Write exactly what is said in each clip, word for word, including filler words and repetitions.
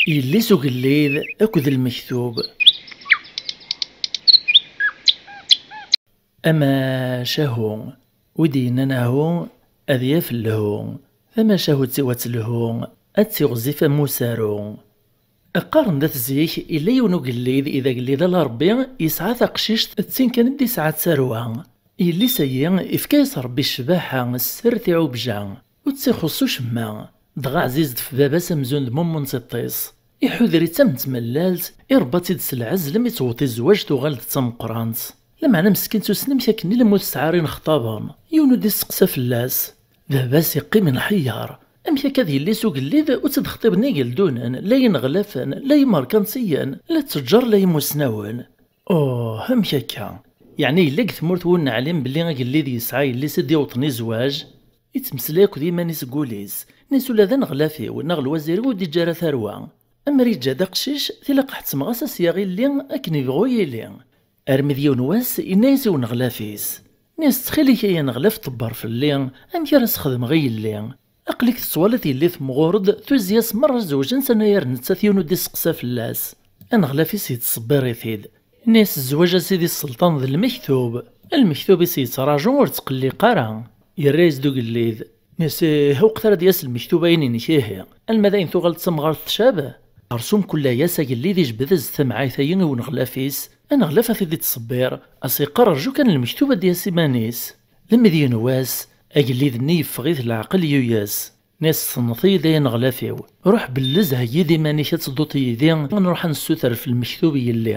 Yelli-s ugellid akked lmektub. Amacahu, wi d-yennan ahu, ad yaf lhu. Tamacahut-iw ad telhu, ad tiɣzif am usaru. Qqaren-d at zik, yella yiwen ugellid, i d agellid ala Ṛebbi, yesɛa taqcict d tin kan i d-yesɛa d tarwa. Yelli-s-ayi, ifka-yas Ṛebbi ccbaḥa, sser tiɛubja, ur tt-ixuṣṣ ucemma, dɣa ɛzizet f baba-s amzun d mummu n tiṭ-is. Iḥuder-itt am tmellalt, iṛebba-tt-id s lɛezl mi tewweḍ i zzwaǧ tuɣal d tameqqrant. Lameɛna meskint ur tessen amek akken i lmut tesɛa ara inexṭaben, yiwen ur d-isteqsa fell-as. Baba-s iqqim inḥeyyer, amek akka d yelli-s ugellid ur tt-id-xṭiben igeldunen, la ineɣlafen, la imerkantiyen, la ttejjar, la imusnawen? Oh, amek akka? Yeɛni yella deg tmurt win neɛlim belli agellid yesɛa yelli-s i d-iwṭen i zzwaǧ? Ittmeslay akked yiman-is deg wul-is, nni-s ula d aneɣlaf-iw neɣ lwazir-iw ur d-iǧǧa ara tarwa. Amer iǧǧa-d aqcic, tilaq ḥettmeɣ-as ad s-yaɣ illi akken ibɣu yili. Armi d yiwen wass, yenna-yas i uneɣlaf-is, nni-s ttxil-ik ay aneɣlaf ṭebber fell-i, amek ara s-xedmeɣ i yelli? Aql-ik tettwaliḍ yelli temɣur-d, tuzi-as merra zewǧen s anayer nettat yiwen ur d-isteqsa fell-as. Aneɣlaf-is yettṣebbir-it-id. Yenna-yas zzwaǧ a sidi sselṭan d lmektub. Lmektub-is yettraǧu ur ttqelliq ara. Yerra-yas-d ugellid. Nni-as ih, wqet ara d-yas lmektub ayen-inek ihi. Alma d ayen tuɣal d tamɣart tcab. Xersum kul layas agellid ijebbed-as-d tamɛayt-ayi i uneɣlaf-is. Aneɣlaf a t-id-ittṣebbir. A s-iqqar rǧu kan lmektub ad d-yas iman-is. Lemmed yiwen wass, agellid-nni yeffeɣ-it leɛqel yuyes. Nni-as tessneḍ-iyi-d ay aneɣlaf-iw. Ruḥ bellez heggi-d iman-ik ad tedduḍ yid-i ad nruḥ ad nessuter f lmektub i yelli.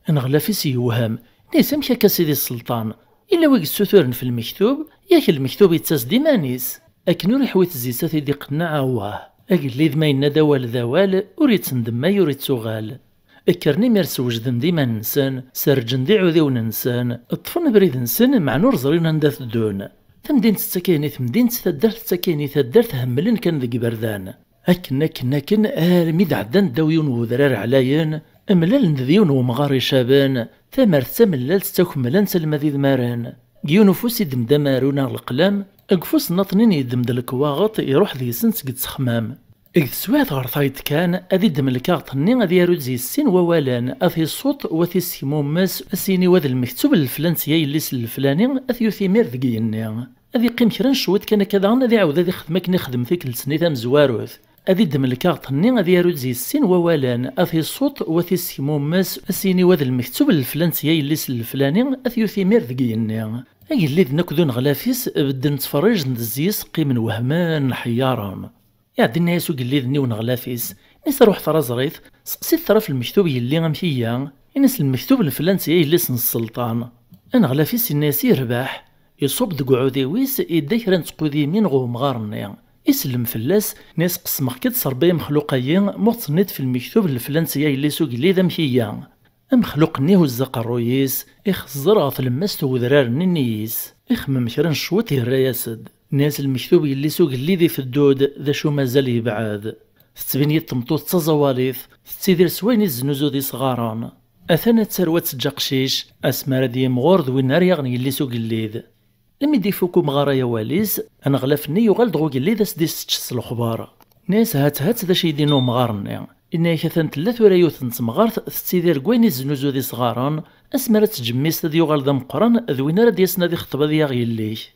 Aneɣlaf-is yewhem. Nni-as amek akka sidi sselṭan? Yella wi yessuturen f lmektub, yak lmektub yettas-d iman-is. Akken ur iḥwi tezzi-s a t-id-iqenneɛ awah. Agellid ma yenna-d awal d awal, ur yettendemmay ur ittuɣal. Kkren imir sewjden-d iman-nsen, serrǧen-d iɛudiwen-nsen, ṭṭfen abrid-nsen, meɛna ur ẓrin anda teddun. Tamdint tettak-ayen i temdint, taddart tettak-ayen i taddart, hemmlen kan deg iberdan. Akken, akken, akken, armi d-ɛeddan ddaw yiwen n wedrar ɛlayen, mlalen-d d yiwen n wemɣar icaben, tamart d tamellalt ttakemmlant alma d idmaren. Deg yiwen ufus iddem-d amaru neɣ leqlam, deg ufus nnaṭnin yeddem-d lekwaɣeṭ, iruḥ deg-sent seg ttexmam. Deg teswiɛt ɣer tayeḍ kan, ad iddem lkaɣeṭ-nni, ad yaru-d yis sin wawalen, ad t-iṣuṭ, u ad t-issekmummes, ad s-yini wa d lmektub n leflan sya yelli-s n leflani, ad t-yut imir deg yigenni. Ad iqqim kra n cwiṭ kan akka daɣen, ad iɛawed ad ixdem akken ixdem tikkelt-nni tamezwarut. Ad iddem lkaɣeṭ-nni, ad yaru-d yis sin wawalen, ad t-iṣuṭ, u ad t-issekmummes, ad s-yini wa d lmektub n leflan sya yelli-s n leflani, ad t-yut imir deg yigenni. Agellid-nni akked uneɣlaf-is bedden ttferrijen-d zzi-s, qqimen wehmen, ḥeyyaren. Iɛeddi yenna-yas ugellid-nni i uneɣlaf-is, nni-s ruḥet ara ẓrit, seqsit ɣef lmektub yelli amek iga, ini-s lmektub n leflan sya yelli-s n sselṭan. Aneɣlaf-is yenna-yas yerbeḥ, iṣubb deg uɛudiw-is, idda kra n tqudimin ɣer umɣar-nni. Isellem fell-as, nni-as qesmeɣ-k-d s Rebbi imexluq-ayi, ma ur tt-tenniḍ f lmektub n leflan sya yelli-s ugellid amek iga. Amexluq-nni ihuzz aqerruy-is, ixezzer ɣer tlemmast n wedrar-nni-nni-is. Ixemmem kra n cwiṭ, yerra-yas-d. Nni-as lmektub yelli-s ugellid iteddu-d, d acu mazal yebɛed. Tettbin-iyi-d tmeṭṭut d taẓawalit, tettidir s wayen i teznuzu d isɣaren. Atan ad tarwa ad teǧǧ aqcic, asmi ara d-yimɣur d win ara yaɣen yelli-s ugellid. Imi d-ifuk umɣar-a awal-is, aneɣlaf-nni yuɣal-d ɣer ugellid ad s-d-issečč s lexbar. Nni-as hat hat d acu i d-yenna umɣar-nni. Yenna-yak atan tella tura yiwet n temɣart tettidir deg wayen i teznuzu d isɣaren, asmi ara teǧǧ mmi-s ad yuɣal d ameqqran, d win ara d-yasen ad ixeṭṭeb ad yaɣ yelli-k.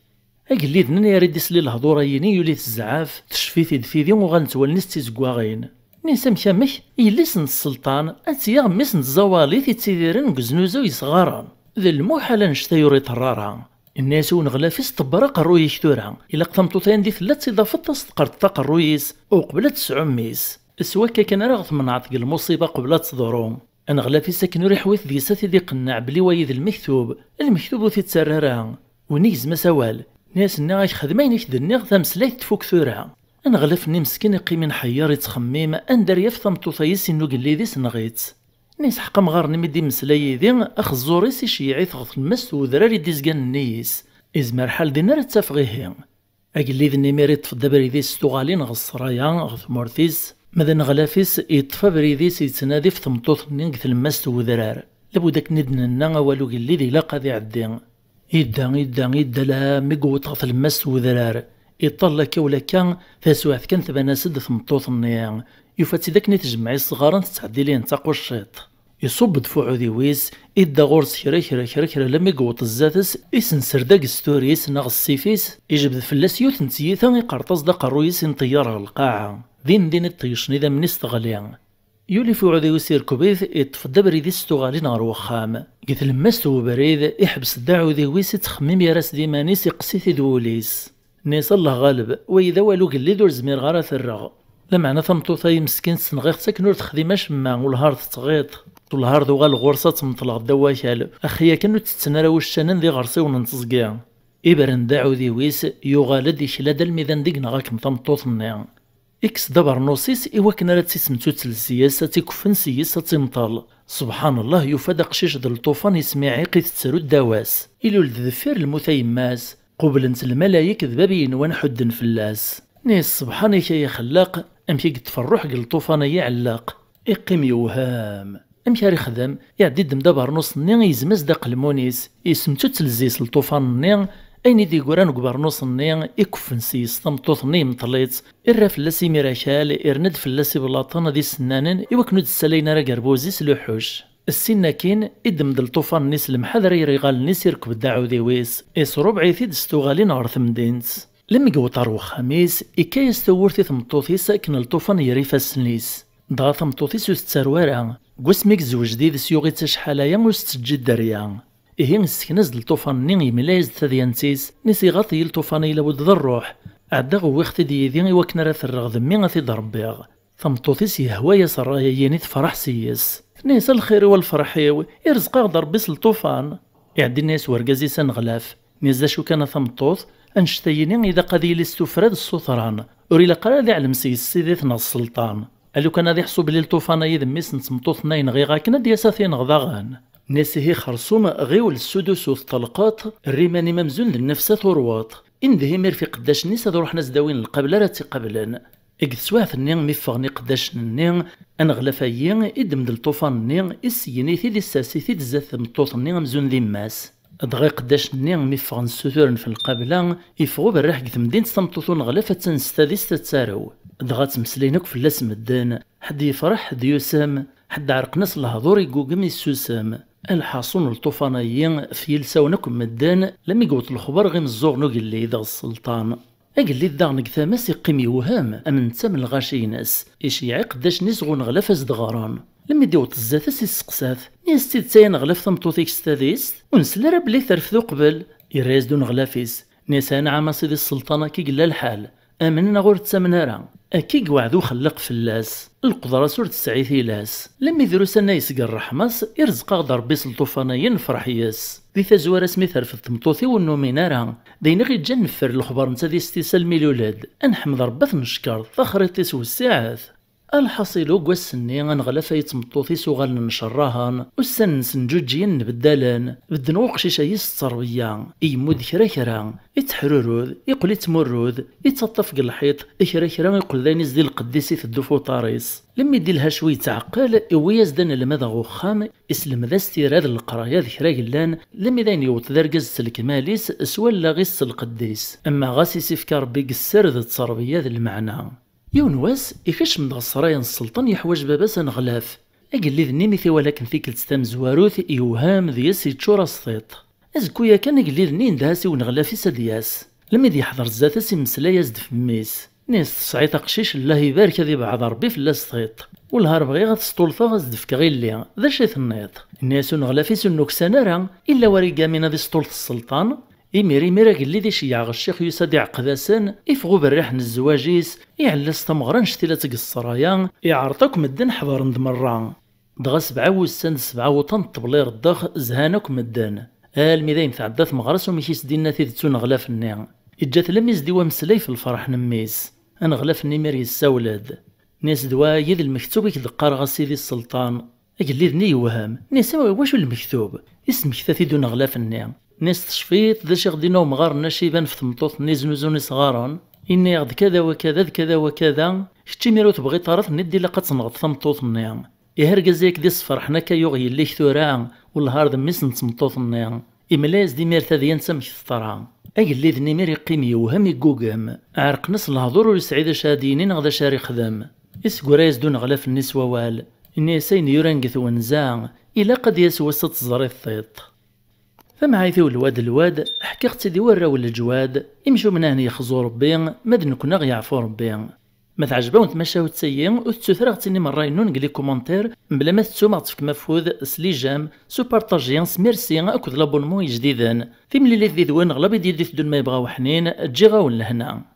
Agellid-nni ara d-isli lehdur-ayini yuli-t zzɛaf, tecfi-t-id tidi uɣalent wallen-is d tizeggaɣin. Nni-as amek amek, yelli-s n sselṭan ad tt-yaɣ mmi-s n tẓawalit ittidiren deg uznuzu yesɣaren? D lmuḥal annect-a ur iṭerr ara. Inna-yas uneɣlaf-is ṭebber aqerruy-ik tura, ilaq tameṭṭut-ayen di tella ad tt-id-tafeḍ taseṭqert aqerruy-is uqbel ad tesɛu mmi-s. S wakka kan ara ɣ-tmenɛeḍ deg lmuṣiba qbel ad teḍru. Aneɣlaf-is akken ur iḥwit deg-s ad t-id-iqenneɛ belli wayi d lmektub, lmektub ur t-ittarra ara. Win igzem-as awal, nni-as nniɣ-ak xdem ayen i k-d-nniɣ, tameslayt tfuk tura. Aneɣlaf-nni meskin iqqim inḥeyyer ittxemmim anda ara yaf tameṭṭut-a-is inna ugellid-is neɣ-itt. Nni-as ḥeqq amɣar-nni mi d-immeslay yid-i, axeẓẓur-is iceyyeɛ-it ɣer tlemmast n wedrar i d-izgan nnig-is. Izmer ḥal din ara tt-afeɣ ihi. Agellid-nni imir iṭṭef-d abrid-is s tuɣalin ɣer ṣṣraya, ɣer tmurt-is, ma d aneɣlaf-is, iṭṭef abrid-is yettnadi ɣef tmeṭṭut-nni deg tlemmast n wedrar. Labud akken i d-nenna awal ugellid ilaq ad iɛeddi. Idda, idda, idda, alammi yewweḍ ɣer tlemmast n wedrar. Iṭall akka u lakka, taswiɛt kan tban-as-d tmeṭṭut-nni. Yufa-tt-id akken i tjemmeɛ isɣaren tettɛeddil-iten d taqucciḍt. Iṣubb-d f uɛudiw-is, idda ɣur-s kra kra kra kra, lammi yewweḍ zdat-s, isenser-d agesturi-s neɣ ssif-is, ijbed fell-as yiwet n tyita, iqerṭ-as-d aqerruy-is, inṭeyyer ɣer lqaɛa. Din din iṭeyyec idammen-is teɣli. Yuli f uɛudiw-is, irkeb-it, iṭṭef-d abrid-is s tuɣalin ɣer wexxam. Deg tlemmast n ubrid, iḥbes-d aɛudiw-is, ittxemmim, yerra-s d iman-is, iqqes-it-id wul-is. Nni-as: "Allah ɣaleb, wayi d awal ugellid, ur zmireɣ ara ad t-rreɣ. Lameɛna tameṭṭut-a-yi meskint, nɣiɣ-tt akken ur texdim acemma, welhar tettɣiḍ, welhar tuɣal ɣur-s ad temṭleɣ ddaw wakal, axi akken ur tt-tten ara wuccanen d iɣersiwen n teẓgi." Ibren-d aɛudiw-is, yuɣal-d, ikla-d almi d anda i yenɣa akken tameṭṭut-nni. Ikkes-d abernus-is i wakken ara tt-isemtuttel seg-s, ad tt-ikuffen seg-s, ad tt-imṭel. Subḥan Allah, yufa-d aqcic d lṭufan ismiɛiq, itettru ddaw-as. Ilul-d deffir lmut a yemma-s. Qublent lmalayek d bab yenwan, ḥudden fell-as. Nni-as: "Sebḥan-ik ay axellaq, amek i yeṭṭef rruḥ deg lṭufan-agi iɛelleq?" Iqqim yewhem. Amek ara ixdem? Iɛeddi iddem-d abernus-nni, yezmez-d aqelmun-is, isemtuttel zzi-s lṭufan-nni, ayen i d-yeggran deg ubernus-nni, ikuffen seg-s tameṭṭut-nni, yemṭel-itt, irra fell-as imir akal, irna-d fell-as iblaṭen d isennanen, i wakken ur d-ssalayen ara agerbuz-is luḥuc. Ssin akkin, iddem-d lṭufan-nni s lemḥadra ger iɣallen-is, irkeb-d aɛudiw-is, isrubeɛ-it-id s tuɣalin ɣer temdint. Lemmi yewweḍ ɣer wexxam-is, ikka-yas tawwurt i tmeṭṭut-is akken lṭufan ger ifassen-is. Dɣa tameṭṭut-is ur tettaru ara. Deg wasmi i yezweǧ d yid-s, yuɣ-itt acḥal aya, ur s-teǧǧi dderya. Ihi, issekna-as-d lṭufan-nni, yemla-yas-d tadyant-is, nni-as: "Iɣaṭ-iyi lṭufan-a, yella wed d rruḥ. Ɛeddaɣ, wwiɣ-t-id yid-i i wakken ara t-rreɣ d mmi, ad t-id-rebbiɣ." Tameṭṭut-is yehwa-yas ṛṛay-agi-nni, tefreḥ seg-s. Tenna-yas: "A lxir-iw, a lferḥ-iw, irzeq-aɣ-d Ṛebbi s lṭufan." Iɛeddi, inna-yas urgaz-is aneɣlaf, inna-yas: "D acu kan a tameṭṭut, annect-a-yini ilaq ad yili s tuffra d ssutra, ur ilaq ara ad iɛlem seg-s ssid-it neɣ sselṭan. A lukan ad iḥṣu belli lṭufan-a-yi d mmi-s n tmeṭṭut-nni ay nɣiɣ akken, ad d-yas ad t-ineɣ daɣen." Inna-yas: "Ihi xersum, ɣiwel, ssudusu, tṭelqeḍ, err iman-im amzun d nnefs ad turweḍ. Indeh imir f iqeddacen-is ad ruḥen ad s-d-awin lqabel ara tt-iqablen." Deg teswiɛt-nni mi ffɣen iqeddacen-nni, aneɣlaf-agi iddem-d lṭufan-nni, iseyyen-it-id, issers-it-id zdat tmeṭṭut-nni amzun d yemma-s. Dɣa iqeddacen-nni mi ffɣen ssuturen f lqabla, iffeɣ uberriḥ deg temdint, tameṭṭut uneɣlaf attan s tadist ad tarew. Dɣa ttmeslayen akk fell-as medden, ḥedd yefreḥ, ḥedd yusem, ḥedd ɛerqen-as lehdur, iggugem, issusem. Lḥaṣun n lṭufan-agi f yilsawen akk n medden, lammi yewweḍ lexbar ɣer imeẓẓuɣen ugellid ɣer sselṭan. Agellid daɣen deg tama-s iqqim yewhem, am netta am lɣaci-ines, iceyyeɛ iqeddacen-is ɣer uneɣlaf ad s-d-ɣren. Lemmi d-iwweḍ zdat-s, isseqsa-t, inna-yas: "D tidet ay aneɣlaf, tameṭṭut-ik s tadist? Ur nsell ara belli terfed uqbel." Yerra-yas-d uneɣlaf-is, inna-yas: "Anɛam a sidi sselṭan, akka i yella lḥal. Amen neɣ ur ttamen ara. Akka i yewɛed uxellaq fell-as. Lqedra-s ur tesɛi tilas. Lemmi drus anay seg ṛṛeḥma-s, irzeq-aɣ-d Ṛebbi s lṭufan-agi, nefreḥ yes-s. Di tazwara asmi terfed tmeṭṭut-iw ur numin ara. D ayen i ɣ-yeǧǧan neffer lexbar n tadist-is almi ilul-d. Ad neḥmed Ṛebbi ad t-neckeṛ, taxriṭ-is wessiɛet." Alḥaṣilu, deg wass-nni, aneɣlaf-agi d tmeṭṭut-is uɣalen ncerrahen, ussan-nsen ǧuǧǧiyen nbeddalen, bedden uqcic-agi s ttṛebeyya, yemmud kra kra, itteḥrurud, iqqel ittmurrud, ittaṭṭaf deg lḥiṭ, kra kra iqqel d ayen is di lqedd-is iteddu f uṭar-is. Lemmi d-ilha cwi yettɛeqqel, iwwi-yas-d anelmad ɣer uxxam, islemd-as tira d leqraya d kra yellan, lemmi d ayen yewweḍ d argaz s lekmal-is, s wallaɣ-is s lqedd-is. Ama ɣas i s-ifka Ṛebbi deg sser d ttṛebeyya d lmeɛna. Yiwen wass, ikcem-d ɣer ṣṣraya n sselṭan, yeḥwaǧ baba-s aneɣlaf. Agellid-nni mi t-iwala akken tikkelt tamezwarut, yewhem deg-s, yeččur-as tiṭ. Azekku yakan, agellid-nni yendeh-as i uneɣlaf-is ad d-yas. Lemmi d-yeḥḍer zdat-s, imeslay-as-d f mmi-s. Inna-yas: "Tesɛiḍ aqcic, llah ibarek, ad ibeɛɛed Ṛebbi fell-as tiṭ. Wellah ar bɣiɣ ad t-sṭulteɣ, ad s-d-fkeɣ illi. D acu i tenniḍ?" Inna-yas uneɣlaf-is: "Ur nuksan ara, illa war igamin ad isṭulṭ sselṭan." Imir imir agellid iceyyeɛ ɣer ccix yusa-d iɛeqqed-asen, iffeɣ uberriḥ n zzwaǧ-is, iɛella-s tameɣra annect-ila-tt deg ṣṣraya, iɛreḍ akk medden ḥedṛen-d merra. Dɣa sebɛa wussan d sebɛa wuṭan n ṭṭbel ireddexen, zhan akk medden. Almi d ayen tɛedda tmeɣra-s, umek i s-d-inna tidet uneɣlaf-nni. Iǧǧa-t lammi s-d-iwa ameslay f lferḥ n mmi-s. Aneɣlaf-nni imir yessawel-d. Inna-yas: "D wa i d lmektub i k-d-qqareɣ a sidi sselṭan." Agellid-nni yewhem. Inna-yas: "Wacu lmektub?" Ismekta-t-id uneɣlaf-nni. Inna-yas: "Tecfiḍ d acu i ɣ-d-inna umɣar-nni Aciban f tmeṭṭut-nni znuzun isɣaren? Inna-yaɣ-d kada wa kada d kada wa kada, kečč imir ur tebɣiḍ ara, tenniḍ-d ilaq ad tenɣeḍ tameṭṭut-nni. Ihi argaz-agi d-isferḥen akka yuɣ yelli-k tura, wellah ar d mmi-s n tmeṭṭut-nni." Imla-yas-d imir tadyant amek teḍra. Agellid-nni imir iqqim yewhem, iggugem. Ɛerqen-as lehdur, ur yesɛi d acu ara d-yini neɣ d acu ara ixdem. Iseggra-yas-d uneɣlaf-nni s wawal, inna-yas ayen yuran deg twenza, ilaq ad d-yas wass ad teẓriḍ tiṭ. Tamɛayt-iw lwad lwad, ḥkiɣ-tt-id i warraw n leǧwad, imcumen ahen yexzu Rebbi, ma d nekkni aɣ yeɛfu Rebbi. Ma teɛjeb-awen tmacahut-agi, ur tettut ara aɣ-tinim ṛṛay-nnun deg les commentaires, mebla ma tettum aɣ-tefkem afud s les j'aime, s upartaji, s merci akked l'abonnement ijdiden. Timlilit did-wen ɣlab i d-yeldi teddun ma yebɣa weḥnin, ǧǧiɣ-awen lehna.